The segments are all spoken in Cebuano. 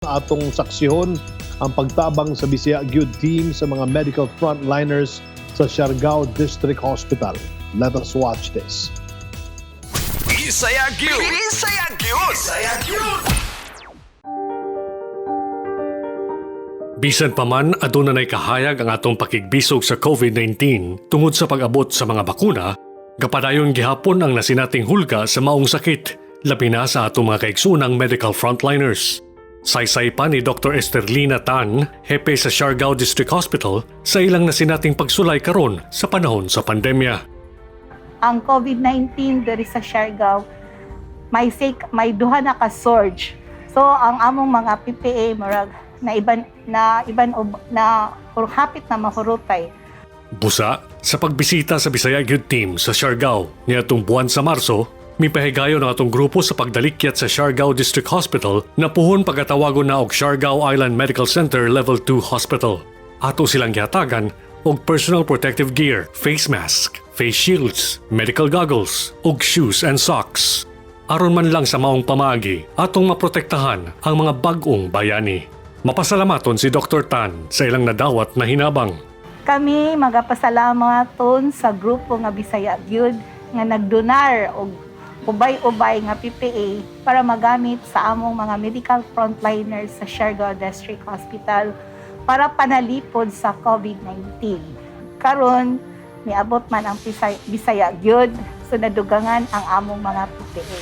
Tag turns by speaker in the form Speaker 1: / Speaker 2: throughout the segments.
Speaker 1: Atong saksihon ang pagtabang sa Bisaya Gyud team sa mga medical frontliners sa Siargao District Hospital. Let us watch this.
Speaker 2: Bisaya Gyud. Bisaya Gyud. Bisaya Gyud.
Speaker 3: Bisan pa man aduna nay kahayag ang atong pakigbisog sa COVID-19 tungod sa pag-abot sa mga bakuna, gapadayon gihapon ang nasinating hulga sa maong sakit, labi na sa atong mga kaigsoonang medical frontliners. Saysay pa ni Dr. Esterlina Tan, hepe sa Siargao District Hospital, sa ilang nasinating pagsulay karon sa panahon sa pandemya.
Speaker 4: Ang COVID-19 diri sa Siargao may duha na ka surge. So ang among mga PPA murag na iban na iban na or hapit na mahurotay.
Speaker 3: Busa, sa pagbisita sa Bisaya Gyud Team sa Siargao niadtong buwan sa Marso, mipahigayon ang atong grupo sa pagdalikyat sa Siargao District Hospital na puhon pagkatawagon na og Siargao Island Medical Center Level 2 Hospital. Ato silang gihatagan og personal protective gear, face mask, face shields, medical goggles, ug shoes and socks. Aron man lang sa maong pamaagi, atong maprotektahan ang mga bag-ong bayani. Mapasalamaton si Dr. Tan sa ilang nadawat na hinabang.
Speaker 4: Kami magapasalamaton sa grupo nga Bisaya Gyud nga nagdonar og ubay-ubay nga PPE para magamit sa among mga medical frontliners sa Siargao District Hospital para panalipod sa COVID-19. Karon niabot man ang Bisaya Gyud, so nadugangan ang among mga PPE.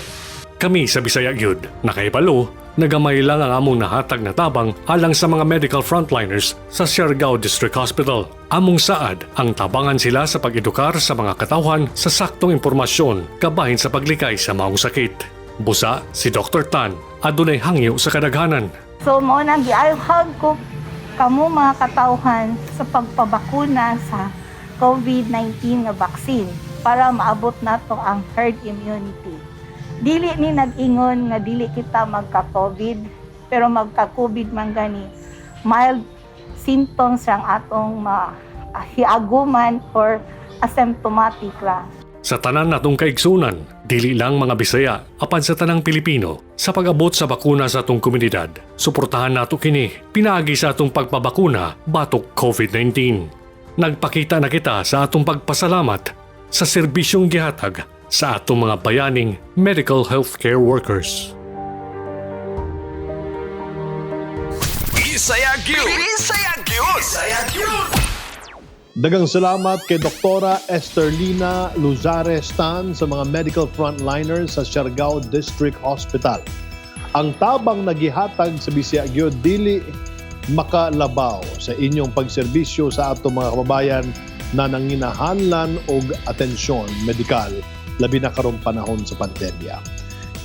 Speaker 3: Kami sa Bisaya Gyud, nakaibalo, nagamay lang ang among nahatag na tabang alang sa mga medical frontliners sa Siargao District Hospital. Among saad ang tabangan sila sa pag-edukar sa mga katawhan sa saktong impormasyon kabahin sa paglikay sa maong sakit. Busa, si Dr. Tan, adunay hangyo sa kadaghanan.
Speaker 4: So mao nang giayhag ko kamo mga katawhan sa pagpabakuna sa COVID-19 nga vaccine para maabot nato ang herd immunity. Dili ni nag-ingon nga dili kita magka-COVID, pero magka-COVID man gani, mild symptoms ang atong mahiaguman or asymptomatic ra.
Speaker 3: Sa tanan natong kaigsunan, dili lang mga Bisaya, apan sa tanang Pilipino, sa pag-abot sa bakuna sa atong komunidad, suportahan nato kini, pinaagi sa atong pagpabakuna batok COVID-19. Nagpakita na kita sa atong pagpasalamat sa serbisyong gihatag sa atong mga bayaning medical healthcare workers.
Speaker 2: Bisaya Gyud. Bisaya Gyud. Bisaya Gyud.
Speaker 1: Dagang salamat kay Doktora Esterlina Luzares Tan sa mga medical frontliners sa Siargao District Hospital. Ang tabang nagihatag sa Bisaya Gyud dili makalabaw sa inyong pagserbisyo sa atong mga kababayan na nanginahanglan og atensyon medikal, labi na karong panahon sa pandemya.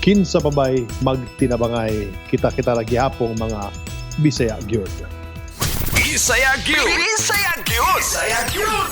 Speaker 1: Kinsa pa bay magtinabangay, kita-kita ra gihapong, mga Bisaya Gyud.
Speaker 2: Bisaya Gyud. Bisaya Gyud. Bisaya Gyud.